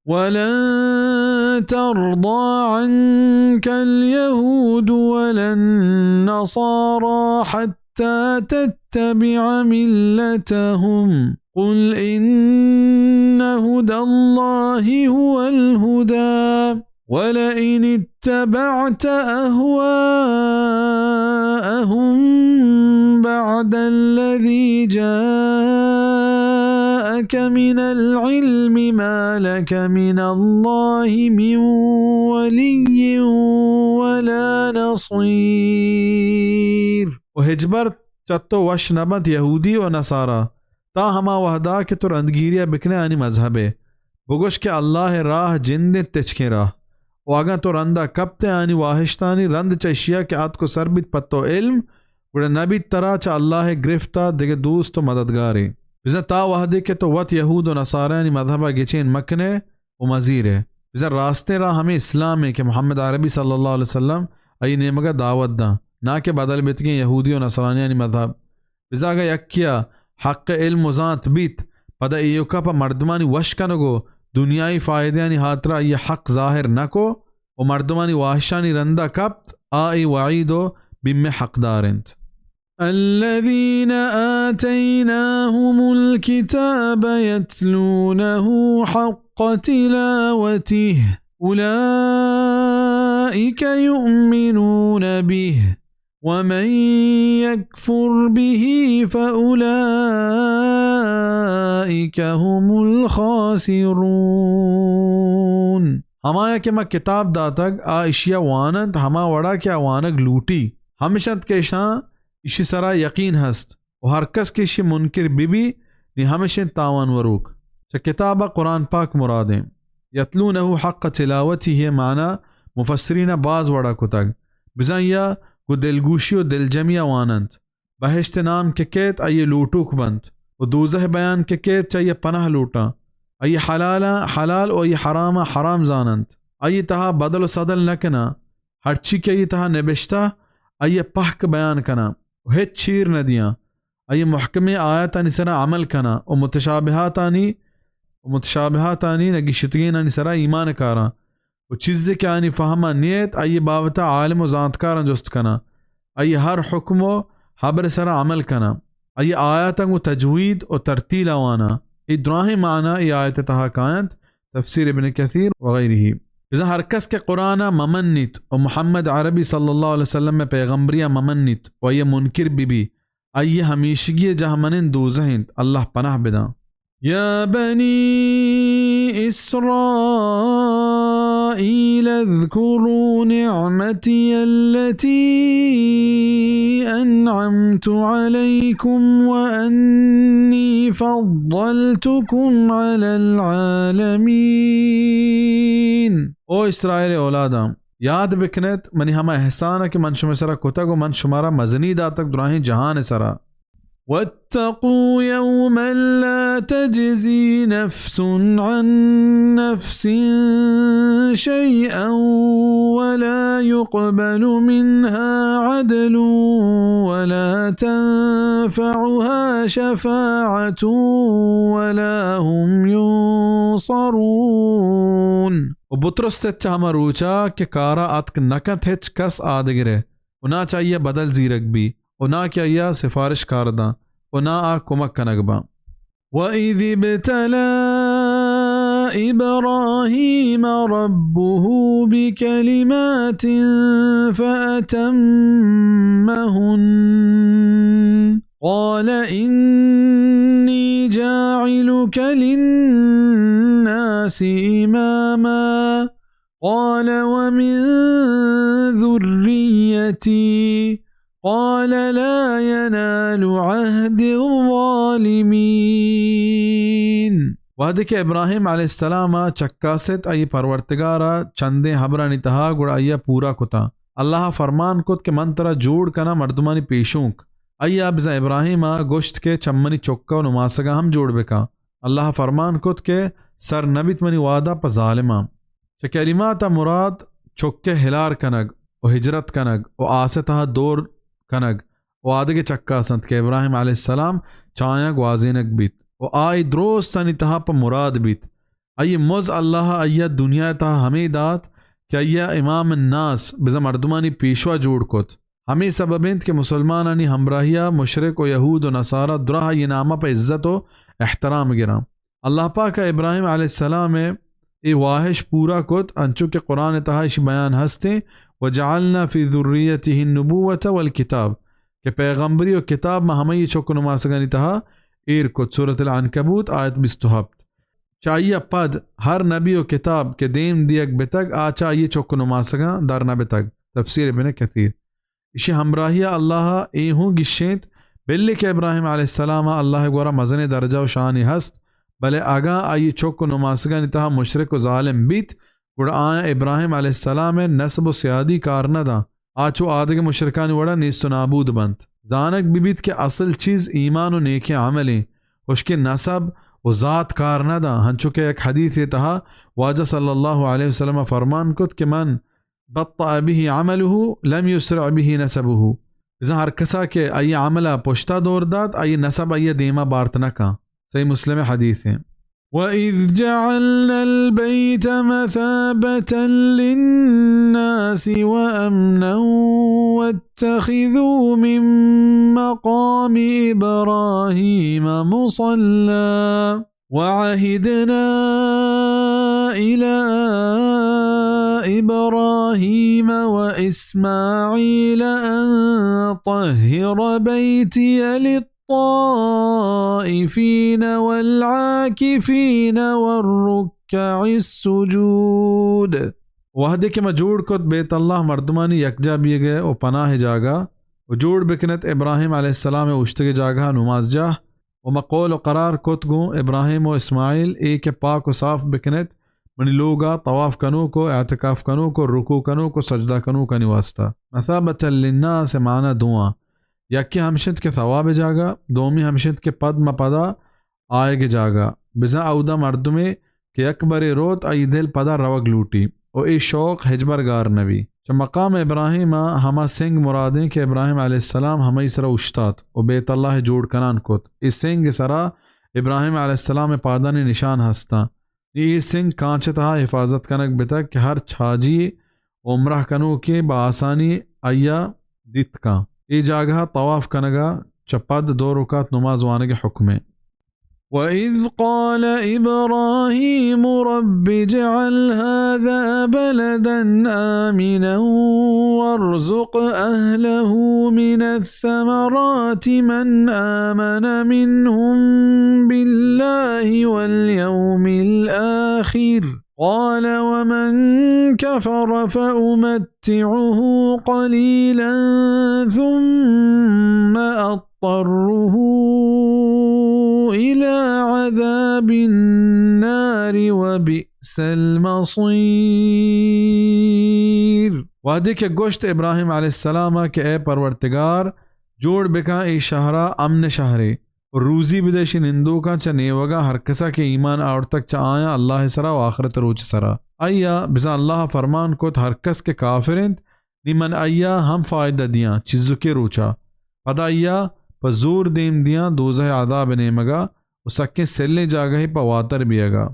ولن ترضى عنك اليهود ولا النصارى حتى تتبع ملتهم. قل إن هدى الله هو الهدى ولئن اتبعت أهواءهم بعد الذي جاءك من العلم ما لك من الله من ولي ولا نصير. و ہچبر چہ تو وش نہ بنت یہودی و نصارا، تا ہما وہدا کہ تو رندگیریا بکنے آنی مذہبے۔ بگوش کہ اللہ راہ جند انت تچکیں راہ۔ و اگاں تو رندا کپت آنی واہشتانی رند چہ اشیا کہ آتک و سر بیت پہ تو علم، گڑا نہ بیت ترا چہ اللہ گرفتا دگہ دوست و مددگارے۔ بزاں تا وہدے کہ تو وت یہود و نصارانی مذہبا گچین مکنے، و مزیرے۔ بزاں راستیں راہ ہمے اسلامیں کہ محمد عربی صلی اللہ علیہ وسلم آئی نیمگا دعوت داں، نا کہ بدل بیتگیں یہودی و نصرانیانی مذہب۔ بزاں اگاں یکیا حق علم و زانت بیت، پدا ایوکا پہ مردمانی وش کنگ و دنیائی فائدہانی ہاترا آئی حق ظاہر نہ کو و مردمانی واہشانی رندا کپت، آ اے وعید و بیم حقدار انت۔ الذين آتيناهم الكتاب يتلونه حق تلاوته أولئك يؤمنون به ومن يكفر به فأولئك هم الخاسرون. ہمایا کہ ما کتاب داتگ، آ اشیا واننت، ہما وڑا کہ آ وانگ لوٹی۔ ہمش انت کہ اشاں اشی سرا یقین ہست، و ہر کس کہ اشی منکر بہ بی، نی ہمش انت تاوان وروک۔ چہ کتابا قرآن پاک مرادیں۔ یتلونہ حق تلاوتہ معنی مفسرین باز وڑا کتگ۔ بزاں یا گو دلگوشی و دلجمیا واننت۔ بہشت نام کہ کیت، آئی لوٹوک بنت، و دوزہ بیان کہ کیت، چہ آئی پناہ لوٹاں۔ آئی حلالا حلال و آئی حراما حرام زاننت۔ آئی تہا بدل و سدل نہ کناں۔ ہرچی کہ آئی تہا نبشتہ، آئی پہک بیان کناں و ہچ چیر نہ دیاں۔ آئی محکمیں آیاتانی سرا عمل کناں و متشابہاتانی، و متشابہاتانی نگیشتگینانی سرا ایمان کاراں۔ و چیزے کہ آنی فہما نیت، آئی بابتا عالم و زانتکاراں جست کناں۔ آئی ہر حکم و ہبر سرا عمل کناں۔ آئی آیاتاں گوں تجوید و ترتیلا واناں۔ اے دراہیں معنی اے آیت تہا کاینت، تفسیر ابن کثیر و غیرہ۔ بزاں ہر کس کہ قرآنا ممنیت و محمد عربی صلی اللہ علیہ وسلم پیغمبریا ممنیت و آئی منکر بہ بی، آئی ہمیشگی جہمنند دوزہ انت، اللہ پناہ بداں۔ يا بني إسرائيل اذكروا نعمتي التي أنعمت عليكم وأني فضلتكم على العالمين. او اسرائیل اولاداں، یاد بکنیت منی ہما احسان کہ من شمئے سرا کتگ و من شمارا مزنی داتگ دراہیں جہان سرا۔ واتقوا يوما لا تجزي نفس عن نفس شيئا ولا يقبل منها عدل ولا تنفعها شفاعة ولا هم ينصرون. و بترست چہ ہما روچا کہ کارا اتک نہ کنت ہچ کس آدگرے، و نا چہ آئیا بدل زیرگ بی، و نا کہ آئیا سفارش کار داں، و نا آ کمک کنگ باں۔ وَإِذِ ابْتَلَى إِبْرَاهِيمَ رَبُّهُ بِكَلِمَاتٍ فَأَتَمَّهُنَّ قَالَ إِنِّي جَاعِلُكَ لِلنَّاسِ إِمَامًا قَالَ وَمِن ذُرِّيَّتِي قَالَ لَا يَنَالُ عَهْدِي الظَّالِمِينَ. وہدے کہ ابراہیم علیہ السلام ءَ چکاست آئی پرورتگار ءَ چندیں ہبرانی تہا، گڑا آئی ءَ پورا کتاں۔ اللہ ءَ فرمان کت کہ من ترا جوڑ کناں مردمانی پیشونک۔ آئی ءَ بزاں ابراہیم ءَ گوشت کہ چہ منی چک ءُ نماسگاں ہم جوڑ بکن۔ اللہ ءَ فرمان کت کہ سر نہ بیت منی وعدہ پہ ظالماں۔ چہ کلمات ءَ مراد چک ءِ ہلار کنگ ءُ ہجرت کنگ ءُ آس ءِ تہا دور کنگ ءُ آدگہ چکاس انت کہ ابراہیم علیہ السلام چہ آیاں گوازینگ بیت ءُ آ اے درستانی تہا پہ مراد بیت۔ آئی ءِ مز اللہ ءَ آئی ءَ دنیا ءِ تہا ہمے دات کہ آئی ءَ امام الناس، بزاں مردمانی پیشوا جوڑ کت۔ ہمے سبب انت کہ مسلمانانی ہمراہی ءَ مشرک و یہود و نصارہ دراہ آئی ءِ نام ءَ پہ عزت و احترام گراں۔ اللہ پاک ءَ ابراہیم علیہ السلام ءِ اے واہش پورا کت، انچو کہ قرآن ءِ تہا ایشی بیان ہستیں، وجعلنا فی ذریتہ النبوۃ والکتاب، کہ پیغمبری و کتاب ما ہمائی چک و نماسگانی تہا ایر کت۔ سورۃ العنکبوت، آیت بیست و ہپت۔ چہ آئی ءَ پد ہر نبی و کتاب کہ دیم دیگ بتگ، آ چہ آئی چک و نماسگاں در نہ بتگ۔ تفسیر ابن کثیر۔ ایشی ہمراہی ءَ اللہ ءَ اے ہوں گشینت، بلے کہ ابراہیم علیہ السلام ءَ اللہ ءِ گورا مزنیں درجہ و شانے ہست، بلے اگاں آئی چک و نماسگانی تہا مشرک و ظالم بیت، گڑا آیاں ابراہیم علیہ السلام ءِ نسب و سیادی کار نہ داں، آ چو آدگہ مشرکانی وڑا نیست و نابود بنت۔ زانگ بہ بیت کہ اصل چیز ایمان و نیکیں عملیں، ہشکیں نسب و ذات کار نہ داں، ہنچو کہ یک حدیثے تہا واجہ صلی اللہ علیہ وسلم ءَ فرمان کت کہ من بطأ به عمله لم يسرع به نسبه۔ بزاں ہر کسا کہ آئی عمل ءَ پشتا دور دات، آئی نسب آئی دیما بارت نہ کن۔ صحیح مسلم حدیث ہیں۔ وَإِذْ جَعَلْنَا الْبَيْتَ مَثَابَةً لِلنَّاسِ وَأَمْنًا وَاتَّخِذُوا مِن مَّقَامِ إِبْرَاهِيمَ مُصَلًّى وَعَهِدْنَا إِلَىٰ إِبْرَاهِيمَ وَإِسْمَاعِيلَ أَن طَهِّرَ بَيْتِيَ لِلطَّائِفِينَ وَالْعَاكِفِينَ وَالرُّكَّعِ السُّجُودِ۔ وہدے کہ ما جوڑ کت بیت اللہ مردمانی یکجا بیگے و پناہ جاگہ و جوڑ بکنت ابراہیم علیہ السلام اوشتگے جاگہ نماز جاہ و ما قول و قرار کت گوں ابراہیم و اسماعیل، اے کہ پاک و صاف بکنت منی لوگا طواف کنوک و اعتکاف کنوک و رکوع کنوک و سجدہ کنوکانی واسطہ۔ مثابة للناس معنی دواں، یکے ہمشنت کہ ثواب جاگہ، دومی ہمشنت کہ پد ما پدا آیگ جاگہ۔ بزاں اودا مردمے کہ یک برے روت، آئی دل پدا روگ لوٹی و اے شوق ہچبر گار نبی۔ چہ مقام ابراہیم ءَ ہما سنگ مرادیں کہ ابراہیم علیہ السلام ہمائی سرا اوشتات و بیت اللہ جوڑ کنان کت۔ اے سنگ سرا ابراہیم علیہ السلام پادانی نشان ہستاں۔ اے سنگ کانچ تہا حفاظت کنگ بتگ کہ ہر چاجی عمرہ کنوکے بہ آسانی آئیا دیت کن۔ اے جاگہ طواف کنگا چہ پد دو رکعت نماز وانگ حکمیں۔ وَإِذْ قَالَ إِبْرَاهِيمُ رَبِّ اجْعَلْ هَٰذَا بَلَدًا آمِنًا وَارْزُقْ أَهْلَهُ مِنَ الثَّمَرَاتِ مَنْ آمَنَ مِنْهُم بِاللَّهِ وَالْيَوْمِ الْآخِرِ قَالَ وَمَنْ كَفَرَ فَأُمَتِّعُهُ قَلِيلًا ثُمَّ أَضْطَرُّهُ إِلَىٰ عَذَابِ النَّارِ وَبِئْسَ الْمَصِيرُ۔ وہدے کہ گوشت ابراہیم علیہ السلام ءَ کہ اے پرورتگار، جوڑ بکن اے شہر ءَ امن شہرے، و روزی بدئے اشی نندوکاں چہ نیوگاں، ہر کسا کہ ایمان آورتگ چہ آیاں اللہ سرا و آخرت روچ سرا۔ آئیا بزاں اللہ فرمان کت، ہر کس کہ کافر انت، نی من آئیا ہم فائدہ دیاں چیزکے روچا۔ پدا آئیا پہ زور دیم دیاں دوزہ عذاب نیمگا و سکیں سلیں جاگہے پہ واتر بیگا۔